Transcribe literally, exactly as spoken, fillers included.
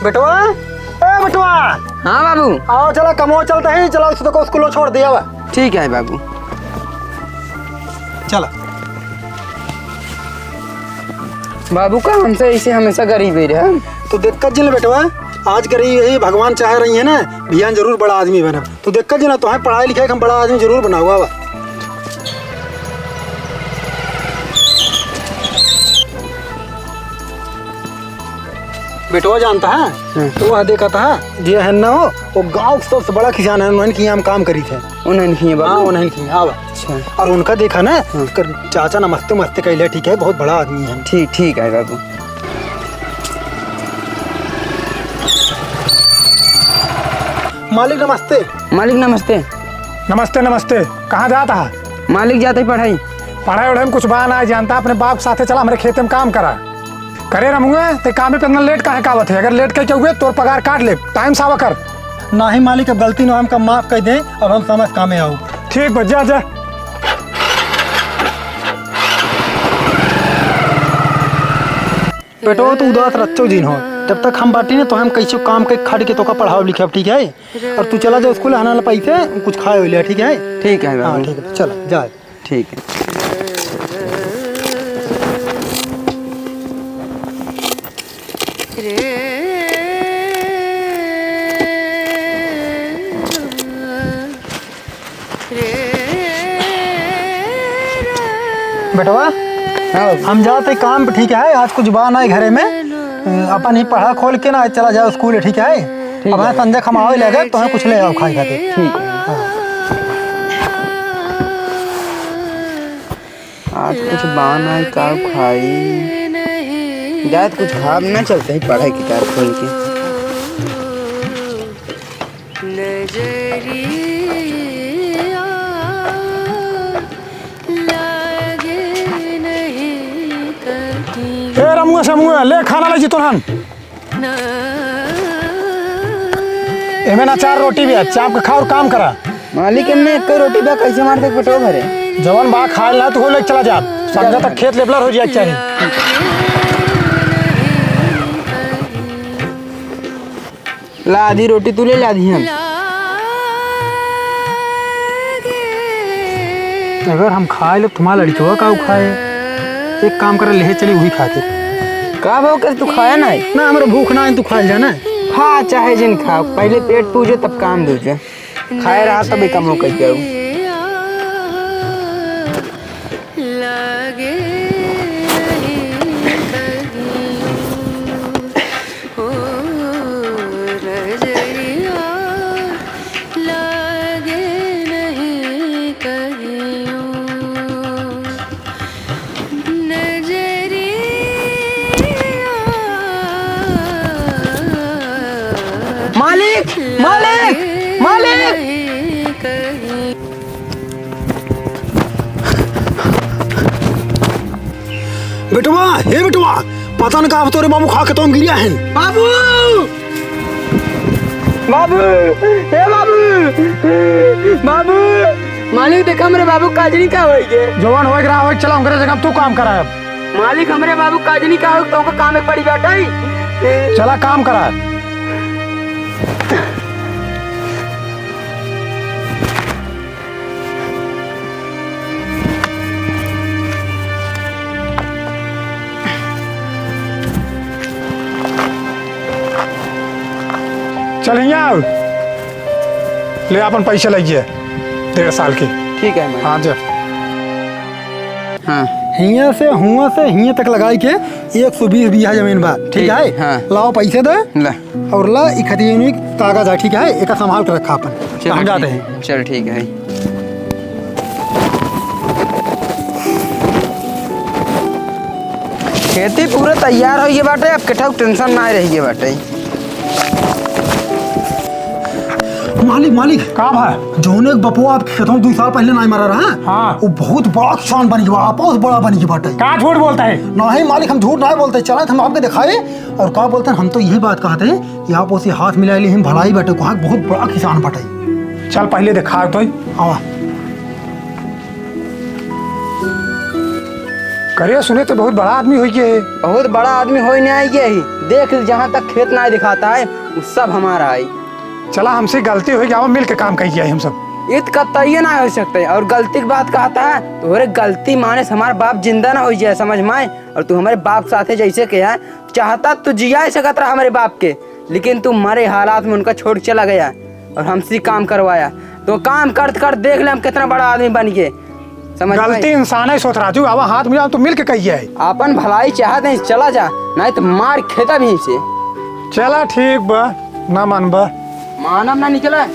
बेटवा, ए बेटवा। हाँ बाबू। आओ, चला, कमवा चलत ही, चला, उसको स्कूल छोड़ दिया बा। ठीक है बाबू। चला। बाबू का हमसे ऐसे हमेशा गरीबी रहे। तू दिक्कत जिन बेटवा, आज गरीब ही, भगवान चाह रही है ना, बिहान जरूर बड़ा आदमी बनब। तू दिक्कत जिन, तोहे पढ़ाई लिखाई हम बड़ा आदमी जरूर बनावा बा। बेटवा जानता है, हम्म। तो वह देखा था, जे है ना हो, वो गाँव के सबसे बड़ा किसान है, उन्हन के यहाँ हम काम करी थे। उन्हन के यहाँ बाबू? हाँ, उन्हन के यहाँ, आवा। अच्छा। और उनका देखा ना, हम्म। कर, चाचा नमस्ते मस्ते कहले, ठीक है, बहुत बड़ा आदमी है। ठीक, ठीक है बाबू। मालिक नमस्ते। मालिक नमस्ते। नमस्ते, नमस्ते। कहाँ जात हा? मालिक जात ही पढ़ाई। पढ़ाई वढ़ाई में कुछ बा ना जानता, अपने बाप के साथे चला, हमरे खेते में काम करा। करे रमुआ, ते कामे पे इतना लेट काहे का आवत है? अगर लेट कई के हुए, तोर पगार काट ले, टाइम से आवा कर। नाही मालिक, अब गलती न, हमका माफ कर दे, अब हम समय से कामे आऊ। ठीक बा, जा, जा। बेटवा, तू उदास रच्चो जिन हो, जब तक हम बाटी ना, तो हम कैसे काम के खट के तोका पढ़ाओ लिखाओ, ठीक है? और तू चला जा स्कूल, आना ला पैसे, कुछ खाए हो लिया, ठीक है? ठीक है हाँ, बाबू। ठीक है, चला, जा। ठीक है। बेटवा, हाँ बाबू। हम जात ही काम पे, ठीक है? आज कुछ बा ना घरे में, अपन ही पढ़ा खोल के ना चला जाओ स्कूल, ठीक है? ठीक अब है। संजय खमावे लगे, तो कुछ ले आओ खाए खातिर। ठीक है। हाँ। आज कुछ बा ना है, का खाई? जात कुछ खाब ना, चलते ही पढ़ाई किताब खोल के। नजरिया लागे नहीं कहीं। ए रमुआ समुआ, ले खाना ले जी तोहन। एमे ना चार रोटी भी है, चाप के खा और काम करा। मालिक, एमे एक रोटी बा, कैसे मार तक पेटो भरे? जवन बा खाए ला, तू हो लेके चला जा। संझा तक खेत लेबलर हो जाए के चाही। ला, आधी रोटी तू ले ला, आधी हम। अगर हम खाए लेब, तुम्हारा लड़कवा का खाए? एक काम कर, लेहे चली वही खातिर। का भाव कर तू खाया ना है? ना, हमरा भूख ना है, तू खाए जाना। खा चाहे जिन खा, पहले पेट पूजे तब काम दूजे। खाए रहा तब ही कमो कह के आऊ। लागे नहीं कहियो, ओ नजरिया, लागे नहीं कहियो, नजरिया। मालिक, मालिक, मालिक। बेटवा, हे बेटवा, पता न का तोरे बाबू खा के तो हम गिरिया हैं। बाबू! बाबू! हे बाबू! बाबू! मालिक, देखा हमरे बाबू काजनी का होई गे। जवान होए के रहा होए, चला हमरे जगह तू काम कराए। मालिक, हमरे बाबू काजनी का होई, तो काम में पड़ी बाटे। चला काम कराए। चल हियाँ आव। ले आपन पैसा लइए डेढ़ साल के। ठीक है, मैडम। हाँ, जा। हाँ। हियाँ से, हुआँ से, हियाँ तक लगाई के एक सौ बीस बीघा जमीन बा, ठीक ठीक, है? हाँ। लाओ पैसे दे। ला। और ला, ई खतियनी कागज है, ठीक है? एका संभाल के रखा अपन। चलो, हम जाते ठीक, हैं। चल, ठीक है। खेती पूरा तैयार होइ गए बाटे, अब केठा टेंशन ना रहि गए बाटे। मालिक, मालिक। का भा? जौने के बपुआ आपके खेतों दुइ साल पहिले नाहीं मरा रहा, हाँ। वो बहुत बड़ा किसान बन गया, बहुत बड़ा बन गया बाटे। का झूठ बोलता है? नहीं मालिक, हम झूठ नहीं बोलते, चला हम आपके दिखाए। और का बोलते हैं, हम तो यही बात कहते हैं कि आप उसे हाथ मिला लिए, हम भलाई बाटे, कहा बहुत बड़ा किसान बाटे। चल पहिले देखा तो। आवा। अरे सुने तो बहुत बड़ा आदमी होइ गया है। बहुत बड़ा आदमी होइ नाहीं गया ही। देख, जहाँ तक खेत नाहीं दिखाता है, वो सब हमारा है। चला, हमसे गलती होइ गया, मिल के काम कइ गया है हम सब। इत कतइये नाहीं होइ सकते। और गलती की बात कहता है, तोहरे गलती माने से हमार बाप जिंदा ना होइ जाए, समझ में आए? और तू हमरे बाप साथे जैसे के है, चाहता तू जिया ही सकत रहा हमरे बाप के, लेकिन तू मरे हालात में उनका छोड़ के चला गया और हमसे काम करवाया। तो काम करत करत देख ले हम कितना बड़ा आदमी बन गए। समझ में? गलती इंसान ही सोच राजू, आवा हाथ मिला, हम तो मिल के कहिए है। अपन भलाई चाहत नहीं, चला जा, नहीं तो मार खेता भी से। चला ठीक बा, ना मानबा। मानब ना निकला।